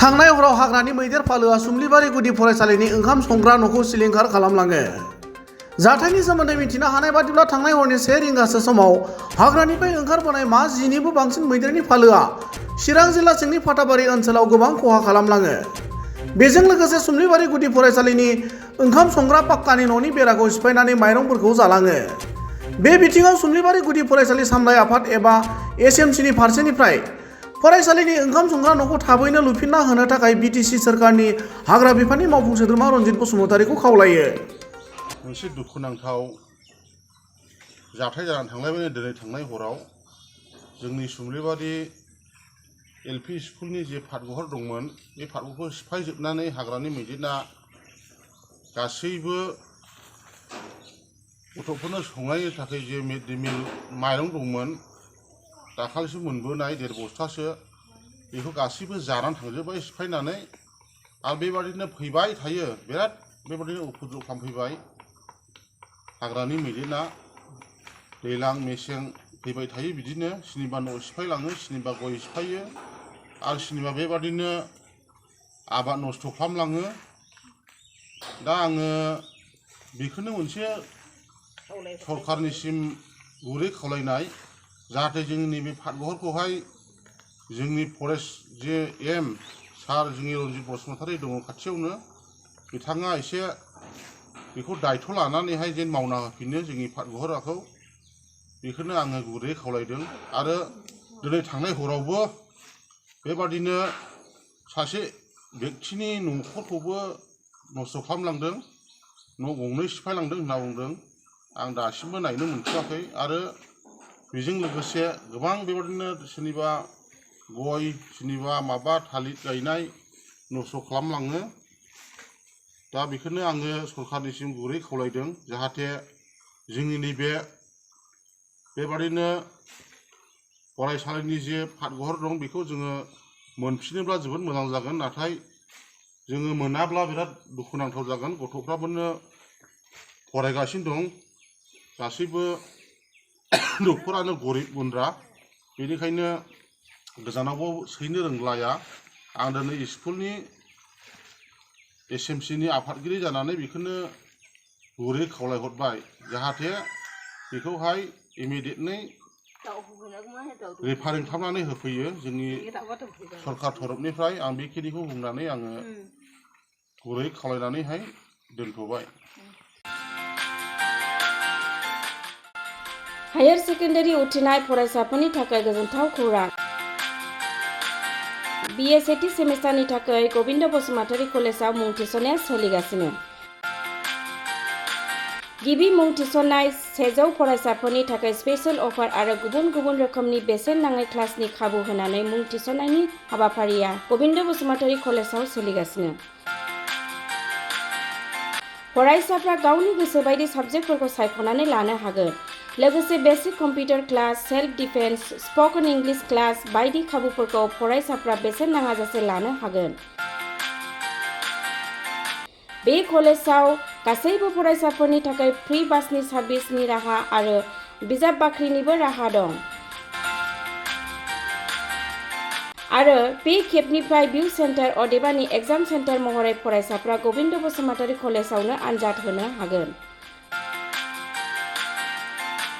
थांनाय हराव हाग्रानि मैदेर फालोआ सुमलिबारि गुदि फरायसालिनि ओंखाम संग्रा न'खौ सिलिंखार खालामलाङो। जाथायनि सोमोन्दै मिथिनो हानाय बादिब्ला थांनाय हरनि 1 रिंगासो समाव हाग्रानिफ्राय ओंखारबोनाय मा 10निबो बांसिन मैदेरनि फालोआ चिरां जिल्ला सिंनि फाथाबारि ओनसोलाव गोबां खहा खालामलाङो। बेजों लोगोसे सुमलिबारि गुदि फरायसालिनि ओंखाम संग्रा पाक्कानि न'नि बेराखौ सिफायनानै माइरंफोरखौ जालाङो। बे बिथिङाव सुमलिबारि गुदि फरायसालि सामलाय आफाद एबा SMCनि फारसेनिफ्राय फरायसालिनि ओंखाम संग्रा न'खौ थाबैनो लुफिनना होनो थाखाय BTC सोरखारनि हाग्रा बिफाननि मावफुं सोद्रोमा रनजित बसुमतारीखौ खावलायो। मोनसे दुखुनांथाव जाथाय जानानै थांलायबाय दिनै थांनाय हराव जोंनि सुमलिबारि LP स्कुलनि जे फाटघर दंमोन बे फाटघरखौ सिफायजोबनानै हाग्रानि मैदेरा गासैबो गथ'फोरनो संनायनि थाखाय जे मिड डे मिल माइरं दंमोन दाखालिसो मोनबोनाय 1.5 बस्थासो बेखौ गासैबो जानानै थांजोब्बाय सिफायनानै आरो बेबादिनो फैबाय थायो बिराद बेबादिनो उपद्रब खालामफैबाय हाग्रानि मैदेरा दैज्लां मेसें फैबाय थायो बिदिनो सोरनिबा न' सिफायलाङो सोरनिबा गय सिफायो आरो सोरनिबा बेबादिनो आबाद नस्थ' खालामलाङो। दा आङो बेखौनो मोनसे सरकारनिसिम गुरै खावलायनाय जाहाथे जोंनि नैबे फाटघरखौहाय जोंनि फरेस्ट जे सार जोंनि रनजित बसुमतारी दङ खाथियावनो बिथाङा एसे बेखौ दायथ' लानानैहाय जेन मावना होफिनो जोंनि फाटघराखौ बेखौनो आङो गुरै खावलायदों। आरो दिनै थांनाय हरावबो बेबादिनो सासे बेक्तिनि न'खरखौबो नस्थ' खालामलांदों न' गंनै सिफायलांदों होनना बुंदों। आं दासिमबो नायनो मोनथ'वाखै आरो बेजों लोगोसे गोबां बेबादिनो सोरनिबा गय सोरनिबा माबा थालिर गायनाय नस्थ' खालामलाङो। दा बेखौनो आङो सरकारनिसिम गुरै खावलायदों जाहाथे जोंनि नैबे बेबादिनो फरायसालिनि जे फाटघर दं बेखौ जोङो मोनफिनोब्ला जोबोद मोजां जागोन नाथाय जोङो मोनाब्ला बिराद दुखुनांथाव जागोन। गथ'फ्राबोनो फरायगासिनो दं गासैबो न'खरानो गरिब गुन्द्रा बेनिखायनो गोजानावबो सैनो रोंलाया। आं दिनै स्कुलनि SMCनि आफादगिरि जानानै बेखौनो गुरै खावलायहरबाय जाहाथे बेखौहाय इमिडियेटलि रिफारिं खालामनानै होफैयो जोंनि सरकार तरफनिफ्राय। आं बेखिनिखौ बुंनानै आङो गुरै खावलायनानैहाय दोनथ'बाय। हायार सेकेन्डारि उथ्रिनाय फरायसाफोरनि थाखाय गोजोनथाव खौरां। BA सेथि सेमिस्टारनि थाखाय गबिन्द बसुमतारी कलेजाव मुं थिसननाया सोलिगासिनो। गिबि मुं थिसननाय 100 फरायसाफोरनि थाखाय स्पेशल अफार आरो गुबुन गुबुन रोखोमनि बेसेन नाङै क्लासनि खाबु होनानै मुं थिसननायनि हाबाफारिया गबिन्द बसुमतारी कलेजाव सोलिगासिनो। फरायसाफ्रा गावनि गोसो बायदि साबजेक्टफोरखौ सायख'नानै लानो हागोन। लोगोसे basic computer class, self defence, spoken English class बायदि खाबुफोरखौ फरायसाफ्रा बेसेन नाङाजासे लानो हागोन। बे कलेजाव गासैबो फरायसाफोरनि थाखाय फ्रि बासनि सार्भिसनि राहा आरो बिजाब बाख्रिनिबो राहा दं। आरो बे खेबनिफ्राय भिउ सेन्टार अदेबानि एग्जाम सेन्टार महरै फरायसाफ्रा गबिन्द बसुमतारी कलेजावनो आनजाद होनो हागोन।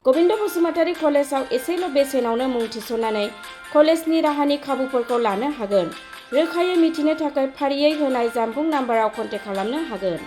गबिन्द बसुमतारी कलेजाव एसेल' बेसेनावनो मुं थिसननानै कलेजनि राहानि खाबुफोरखौ लानो हागोन। रोखायै मिथिनो थाखाय फारियै होनाय जानबुं नाम्बाराव कन्टेक्ट खालामनो हागोन।